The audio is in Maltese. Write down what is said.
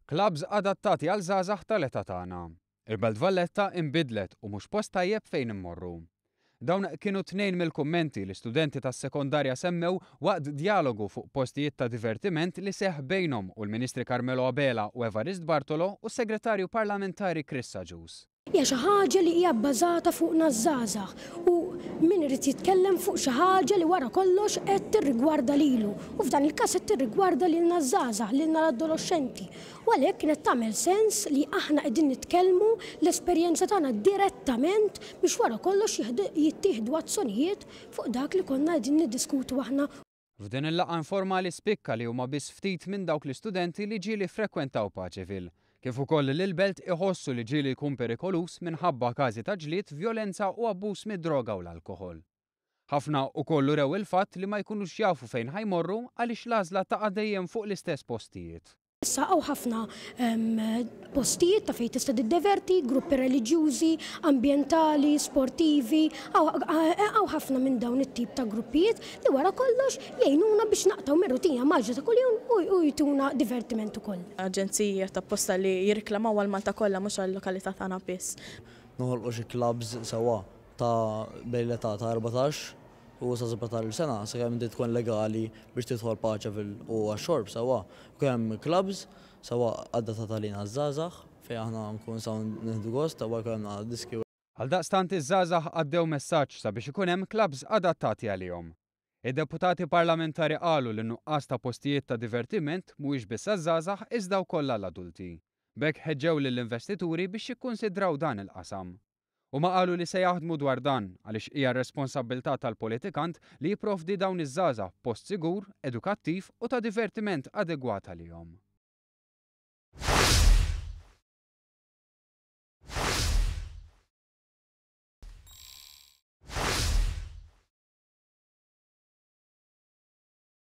Klabbs adattati għal żgħażagħ tal-età tagħna. Il-Belt Valletta inbidlet u mhux post tajjeb fejn immorru. Dawn kienu tnejn mill-kummenti li studenti tas-sekondarja semmew waqt djalogu fuq postijiet ta' divertiment li seħħ bejnhom u l-Ministri Carmelo Abela u Evarist Bartolo u s-Segretarju Parlamentari Chris Agius. Hija xi ħaġa li hija bbażata fuqna ż-żgħażagħ u min irid jitkellem fuq xi ħaġa li wara kollox qed tirrigwarda lilu u f'dan il-każ qed tirrigwarda lilna ż-żgħażagħ, lilna l-adoloxxenti. U għalhekk kienet tagħmel sens li aħna qegħdin nitkellmu l-esperjenza tagħna direttament biex wara kollox jittieħdu azzjonijiet fuq dak li konna qegħdin niddiskutu aħna. F'din il-laqgħa informali spikka li huma biss ftit minn dawk l-istudenti li ġieli ffrekwentaw Paceville, kif ukoll li l-belt iħossu li ġieli jkun perikoluż minħabba każi ta' ġlied, vjolenza u abbuż mid-droga u l-alkoħol. Ħafna ukoll urew il-fatt li ma jkunux jafu fejn ħa jmorru għaliex l-għażla taqa' dejjem fuq l-istess postijiet. Issa hawn ħafna postijiet ta' fejn tista' tiddeverti, gruppi reliġjużi, ambjentali, sportivi, hawn ħafna minn dawn it-tip ta' gruppijiet li wara kollox jgħinuna biex naqtgħu mir-rutina mgħaġġla ta' kuljum u jtuna divertiment ukoll. Aġenziji apposta li jirriklamaw għal Malta kollha mhux għal-lokalità tagħna biss. Noħolqu xi clubs sewwa ta' bejn l-età ta' 14 u sa 17-il sena sakemm inti tkun legali biex tidħol Paceville u għax-xorb sewwa. Ikun hemm clubs sewwa adattata għalina ż-żgħażagħ fejn aħna nkunu nistgħu nieħdu gost sewwa jkun hemm diski. Għaldaqstant iż-żgħażagħ għaddew messaġġ sabiex ikun hemm clubs adattati għalihom. Id-deputati parlamentari qalu li n-nuqqas ta' postijiet ta' divertiment mhuwiex biss għaż-żgħażagħ iżda wkoll għall-adulti. B'hekk ħeġġew lill-investituri biex jikkunsidraw dan il-qasam. Huma qalu li se jaħdmu dwar dan għaliex hija r-responsabbiltà tal-politikant li jipprovdi dawn iż-żgħażagħ b'post sigur, edukattiv u ta' divertiment adegwat għalihom.